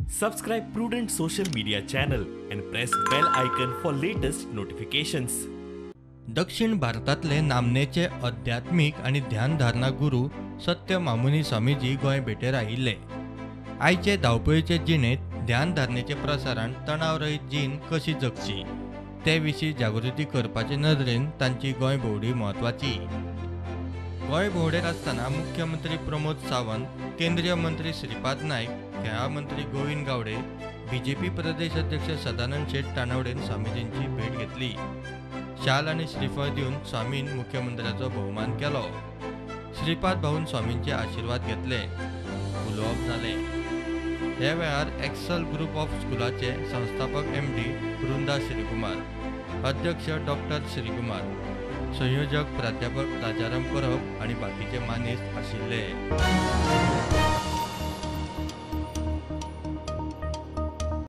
Subscribe Prudent Social Media channel and press bell icon for latest notifications. दक्षिण भारतांतले नामनेचे अध्यात्मीक आनी ध्यानधारणा गुरू सत्य मामुनी स्वामीजी गोंय भेटेर आयिल्ले. आयचे धांवपळीचे जिणेंत ध्यानधारणेचे प्रसारान तणावरहीत जीण कशी जगची ते विशीं जागृती करपाचे नदरेन तांची गोंय भोंवडी म्हत्वाची. गोंय भोंवडेर आसतना मुख्यमंत्री प्रमोद सावंत, केंद्रीय मंत्री श्रीपाद नायक, खेळां मंत्री गोविंद गावडे, बीजेपी प्रदेश अध्यक्ष सदानंद शेट तानावडेन स्वामीजींची भेट घेतली. शाल आनी श्रीफळ दिवन स्वामीन मुख्यमंत्र्याचो भोवमान केलो. श्रीपाद भाऊन स्वामींचे आशिर्वाद घेतले. उलोवप जालें. ह्या वेळार एक्सल ग्रुप ऑफ स्कुलाचे संस्थापक MD Vrinda Shrikumar, अध्यक्ष डॉक्टर श्रीकुमार, संयोजक प्राध्यापक राजाराम परब आनी बाकीचे मानेस्त आशिल्ले.